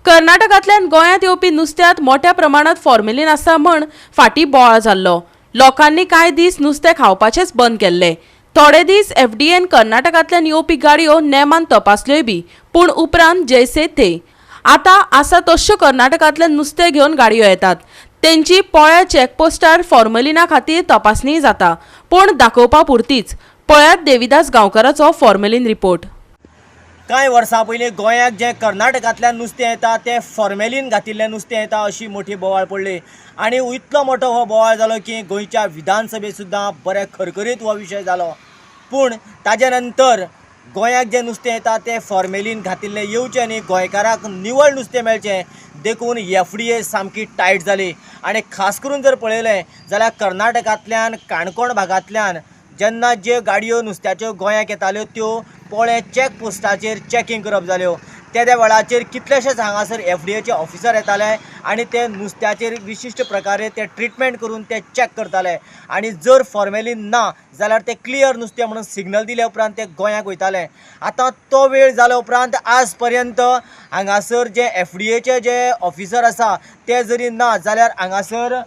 कर्नाटकांतल्यान गोंयांत येवपी नुस्त्यांत मोट्या प्रमाणात फॉर्मेलीन आसा म्हण फाटीं बोवाळ जाल्लो. लोकांनी कांय दीस नुस्तें खावपाचेंच बंद केल्लें. थोडे दीस एफडीएन कर्नाटकांतल्यान येवपी गाडयो नेमान तपासल्योय बी, पूण उपरांत जैसे थे. आतां आसा तश्यो कर्नाटकांतल्यान नुस्तें घेवन गाडयो येतात. तेंची पोळ्या चॅकपोस्टार फॉर्मेलिना खातीर तपासणी जाता, पूण दाखोवपा पुरतीच. पळयात देविदास गांवकाराचो फॉर्मेलीन रिपोर्ट. कांय वर्सां पयलीं गोंयाक जें कर्नाटकांतल्यान नुस्तें येता तें फॉर्मेलीन घातिल्लें नुस्तें येता अशी मोठी बोवाळ पडली आनी इतलो मोठो हो बोवाळ जालो की गोंयच्या विधानसभेत सुद्दां बरें खरखरीत हो विशय जालो. पूण ताजे नंतर गोंयाक जें नुस्तें येता तें फॉर्मेलीन घातिल्लें येवचें न्ही, गोंयकाराक निवळ नुस्तें मेळचें देखून एफडीए सामकी टायट जाली. आनी खास करून जर पळयलें जाल्यार कर्नाटकांतल्यान काणकोण भागांतल्यान जेन्ना ज्यो गाडयो नुस्त्याच्यो गोंयाक येताल्यो त्यो पोळे चॅक पोस्टाचेर चॅकींग करप जाल्यो. तेद्या वेळाचेर कितलेशेच हांगासर एफडीएचे ऑफिसर येताले आनी ते नुस्त्याचेर विशिश्ट प्रकारे ते ट्रिटमेंट करून ते चॅक करताले आनी जर फॉर्मेलीन ना जाल्यार ते क्लियर नुस्तें म्हणून सिग्नल दिल्या उपरांत ते गोंयाक वयताले. आतां तो वेळ जाल्या उपरांत आज पर्यंत हांगासर जे एफडीएचे जे ऑफिसर आसा ते जरी ना जाल्यार हांगासर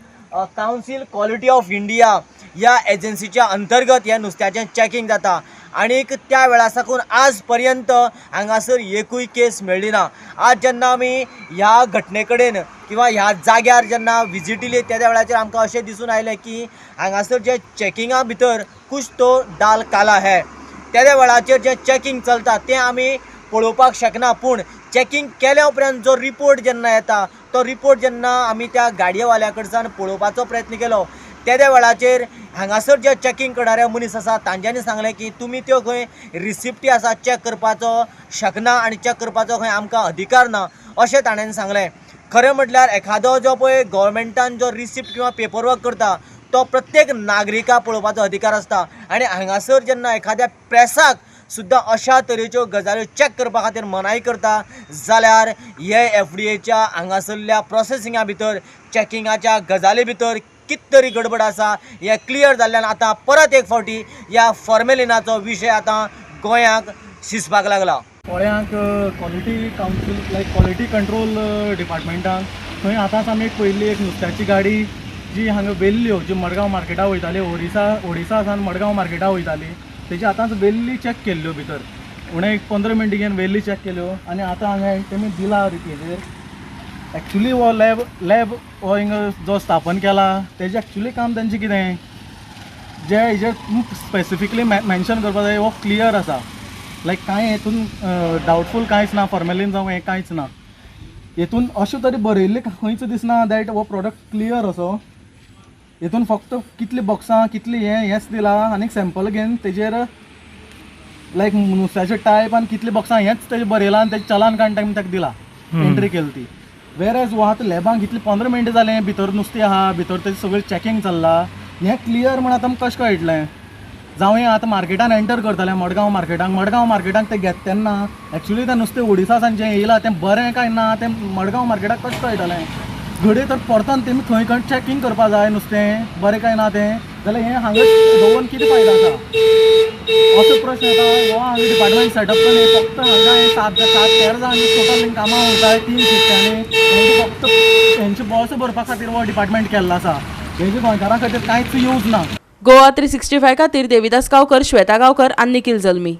कावन्सील क्वॉलिटी ऑफ इंडिया ह्या एजन्सीच्या अंतर्गत ह्या नुस्त्याचें चॅकींग जाता आनीक त्या वेळा साकून आज पर्यंत हांगासर एकूय केस मेळ्ळी ना. आज जेन्ना आमी ह्या घटने कडेन किंवा ह्या जाग्यार जेन्ना विजीट दिली त्या वेळाचेर आमकां अशें दिसून आयलें की हांगासर जे चॅकिंगा भितर कुछ तो दाल काला है. त्या वेळाचेर जें चॅकींग चलता तें आमी पळोवपाक शकना, पूण चॅकींग केल्या उपरांत जो रिपोर्ट जेन्ना येता तो रिपोर्ट जेन्ना आमी त्या गाडयेवाल्या कडच्यान पळोवपाचो प्रयत्न केलो तेद्या वेळाचेर हांगासर जे चॅकींग करणारे मनीस आसा तांच्यांनी सांगलें की तुमी त्यो खंय रिसिप्टी आसा चॅक करपाचो शकना आनी चॅक करपाचो खंय आमकां अधिकार ना अशें ताणें सांगलें. खरें म्हटल्यार एखादो जो पळय गव्हर्मेंटान जो रिसिप्ट किंवा पेपर वर्क करता तो प्रत्येक नागरिकाक पळोवपाचो अधिकार आसता आनी हांगासर जेन्ना एखाद्या प्रेसाक सुद्दां अशा तरेच्यो गजाल्यो चॅक करपा खातीर मनाय करता जाल्यार हे एफडीएच्या हांगासरल्या प्रोसेसिंगा भितर चॅकिंगाच्या गजाली भितर कित तरी गडबड आसा हें क्लियर जाल्ल्यान आतां परत एक फावटी ह्या फॉर्मेलिनाचो विशय आतां गोंयाक शिजपाक लागला. पोळ्यांक quality council like quality control डिपार्टमेंटान थंय आतांच आमी एक पयली एक नुस्त्याची गाडी जी हांगा वेल्ल्यो जी मडगांव मार्केटा वयताली, ओडिसा सावन मडगांव मार्केटा वयताली, तेजी आतांच वेल्ली चॅक केल्ल्यो भितर उणें एक 15 मिनटां घेवन वेल्ली चॅक केल्यो आनी आतां हांगा तेमी दिला हेजेर. एक्चुली हो लॅब हो हिंगा जो स्थापन केला तेजें एक्चुली काम तेंचें कितें जे हेजेर स्पेसिफिकली मेन्शन करपा जाय हो क्लियर आसा. लायक कांय हेतून डावटफूल कांयच ना, फॉर्मेलीन जावं हें कांयच ना. हेतून अशें तरी बरयल्लें खंयच दिसना that हो प्रोडक्ट क्लियर असो. हेतून फक्त कितली बॉक्सां कितली हें हेंच दिलां आनी सॅम्पल घेवन तेजेर लायक नुस्त्याचे टायप आनी कितली बॉक्सां हेंच तेजें बरयलां आनी तेजें चलान काडून ताका ताका दिलां एंट्री केली ती. वेर एज हो आतां लॅबांक कितली 15 मिनटां जालें भितर नुस्तें आहा, भितर तेजें सगळें चॅकींग चल्लां, हें क्लियर म्हण आतां आमकां कशें कळटलें? जावं हें आतां मार्केटान एंटर करतलें मडगांव मार्केटाक, मडगांव मार्केटाक तें घेता तेन्ना एक्चुली तें नुस्तें ओडिसा सावन जें येयलां तें बरें काय ना तें मडगांव मार्केटाक कशें कळटलें? घडये तर परतून तेमी थंय खंय चॅकींग करपा जाय नुस्तें बरें काय ना तें, जाल्यार हें हांगा दवरून कितें फायदो आसा असो प्रश्न येता. हो हांगा डिपार्टमेंट सेटअप करून फक्त हांगा हे 7-13 जाण टोटल कामां वयता 3 शिफ्टांनी, फक्त हेंचे बॉस भरपा खातीर हो डिपार्टमेंट केल्लो आसा. हेजे गोंयकारां खातीर कांयच यूज ना. गोवा 365 खातीर देविदास गांवकर, श्वेता गांवकर आनी निखिल जल्मी.